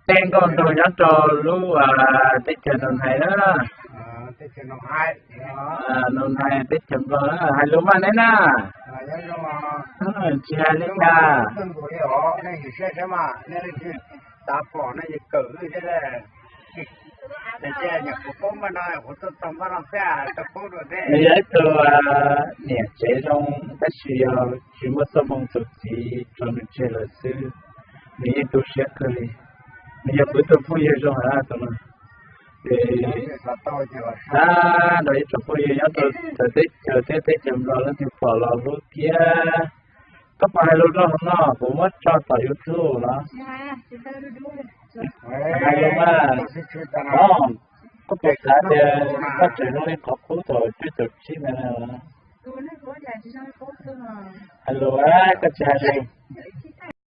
Tej nkauj nraug nyob rau lub teb chaws Nus Hais na. Nus Hais teb chaws Nplog na, hais lus mas neb na. Tsis hais li cas. Nws yog ib tug niam tsev zoo tab sis yog tsis muaj txoj hmoo txuas ntxiv rau nws tseg lawm xwb. Nws yeej tu siab kawg li. Nws yog kuv ib tug phooj ywg zoo hab tus no. Ces nrog ib tsoom phooj ywg nyob rau txawv teb chaws thiab teb chaws Nplog leej twg pom los hlub thiab. Koj puas hais lus rau hauv no, kuv muab tso tom YouTube los? Hais lus mas. Koj puas xav tias koj tseem zoo li qhov qub thaum cuaj caum tsib na? Hais lus, koj tsis hais lus.